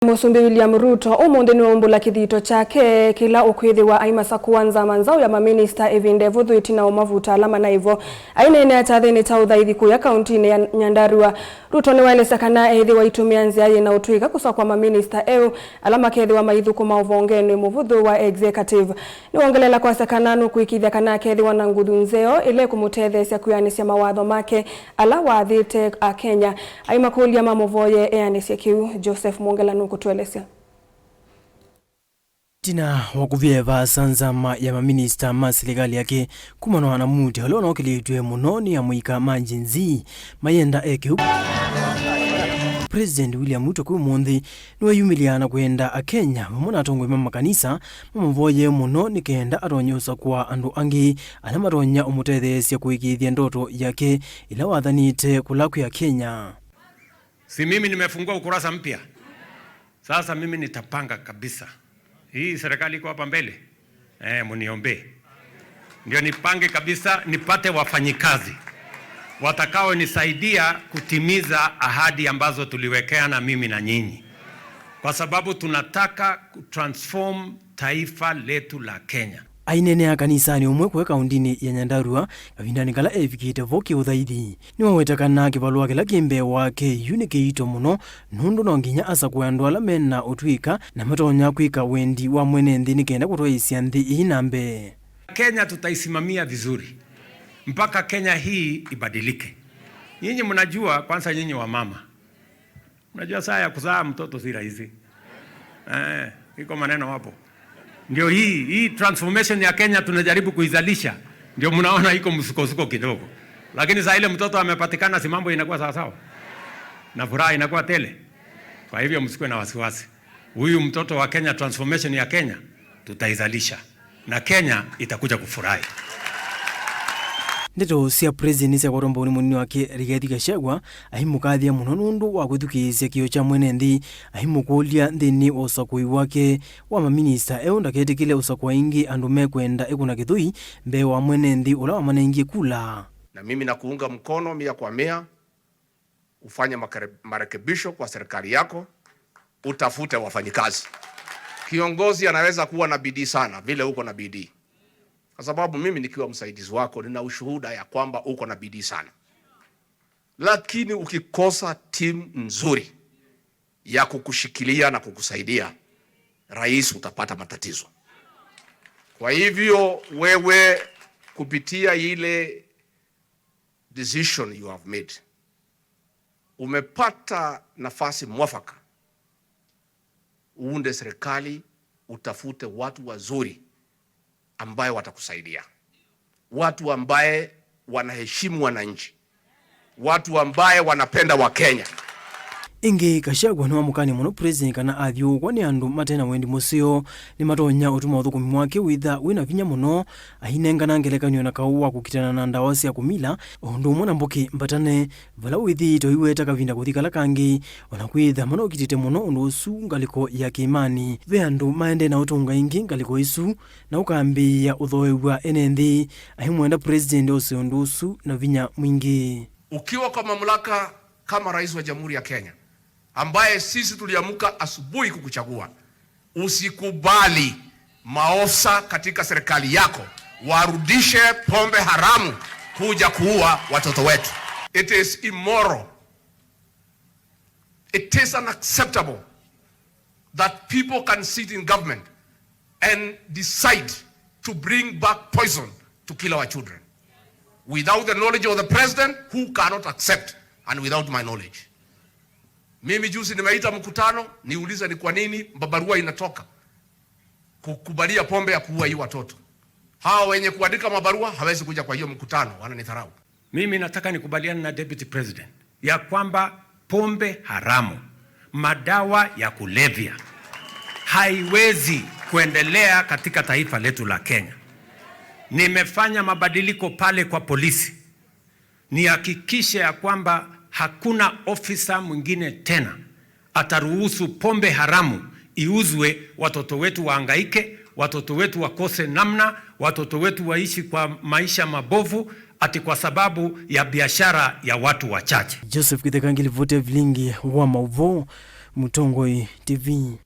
Musumbi William Ruto umuthi niwaumbula kithito kyake kila ukwithiwa aimasa kuanza manzau ya maminista ivinde vuthu itina wa mavuta alama na ivo ainene kyathini kya uthaithi kuya kaunti-ini ya Nyandarua. Ruto niwaelesa kana ethiwa itumia nzia yina utwika kusakwa maminista eu ala makethiwa maithukuma uvongeni muvuthu wa executive. Niwongelela kwasya kana nukuikithya kana akethiwa na nguthu nzeo ile kumutetheesya kwianisya mawatho make ala wathite Akenya. Aimakulia mamuvoye eanisye kiu. Joseph Mwongela nukutuelesya. Tina wa kuvyeva sanzama ya maminista ma serikali yake kumanwa na muti ula unaokilitwe muno ni amuika ma Gen Z mayenda eke. President William Ruto kwi umunthi niweyumilia na kwenda Akenya vamwe na atongoi ma makanisa mamuvoye muno nikenda atonye usakua andu angi ala matonya umutetheesya kuikithya ndoto yake ila wathanite kula kwi Akenya. Si mimi nimefungua ukurasa mpya. Sasa mimi nitapanga kabisa. Hii serikali iko hapa mbele. Muniombee. Ndio nipange kabisa nipate wafanyikazi watakao nisaidia kutimiza ahadi ambazo tuliwekeana mimi na nyinyi, kwa sababu tunataka kutransform taifa letu la Kenya. Ainenea kanisani umwe kwe kaundini ya Nyandarua kavindani kala evikite vo kiuthaithi niwawetakana kivalua kila ki wake yu ni kiito muno nundu no nginya asakue andu ala mena utwika na matonya kwika wendi wa mwene nthi nikenda kutwaisya nthi ii na mbee. Kenya tutaisimamia vizuri mpaka Kenya hii ibadilike. Nyinyi mnajua, kwanza nyinyi wa mama mnajua saa ya kuzaa mtoto si rahisi. Iko maneno hapo. Ndio hii transformation ya Kenya tunajaribu kuizalisha, ndio mnaona iko msukosuko kidogo, lakini saa ile mtoto amepatikana, si mambo inakuwa sawa sawa na furaha inakuwa tele. Kwa hivyo msikuwe na wasiwasi, huyu mtoto wa Kenya, transformation ya Kenya tutaizalisha na Kenya itakuja kufurahi. Ndeto sya president sya kwatomba uni munini wake Rigathi Gachagua aimukathia muno nundu wa kwithukiisya kio kya mwene nthi aimukulia nthini wa usakui wake wa maminista eu ndaketikile usakua ingi andu mekwenda ikuna kithui mbee wa mwene nthi ula wamanengie kula. Na mimi nakuunga mkono 100 kwa 100, ufanye marekebisho kwa serikali yako, utafute wafanyikazi. Kiongozi anaweza kuwa na bidii sana vile uko na bidii, kwa sababu mimi nikiwa msaidizi wako nina ushuhuda ya kwamba uko na bidii sana, lakini ukikosa timu nzuri ya kukushikilia na kukusaidia, rais, utapata matatizo. Kwa hivyo wewe kupitia ile decision you have made, umepata nafasi mwafaka uunde serikali, utafute watu wazuri ambaye watakusaidia, watu ambaye wanaheshimu wananchi, watu ambaye wanapenda Wakenya. Ingi Gachagua niwamukania muno president kana athiukwa ni andu matena wendi museo ni matonya utuma uthukumi wake witha wina vinya muno ainengana ngelekanio na kau wa kukitana na ndawa sya kumila undu umwe na mbuki mbatane vala withiite iweta kavinda kuthi kala kangi ona kwitha manaukitite muno undu usu ngaliko ya kiimani. Ve andu maende na utonga ingi ngaliko isu na ukambiia uthoewa ene nthi aimwenda president ose undu usu na vinya mwingi. Ukiwa kwa mamlaka kama rais wa Jamhuri ya Kenya ambaye sisi tuliamka asubuhi kukuchagua, usikubali maofisa katika serikali yako warudishe pombe haramu kuja kuua watoto wetu. It is immoral. It is unacceptable that people can sit in government and decide to bring back poison to kill our children without the knowledge of the president, who cannot accept, and without my knowledge. Mimi juzi nimeita mkutano niulize ni kwa nini barua inatoka kukubalia pombe ya kuua hii watoto. Hawa wenye kuandika mabarua hawezi kuja kwa hiyo mkutano, wananidharau. Mimi nataka nikubaliane na Deputy President ya kwamba pombe haramu, madawa ya kulevya haiwezi kuendelea katika taifa letu la Kenya. Nimefanya mabadiliko pale kwa polisi, nihakikishe ya kwamba hakuna ofisa mwingine tena ataruhusu pombe haramu iuzwe, watoto wetu waangaike, watoto wetu wakose namna, watoto wetu waishi kwa maisha mabovu ati kwa sababu ya biashara ya watu wachache. Joseph Kithekangi, Livote Vilingi wa Mauvo. Mutongoi TV.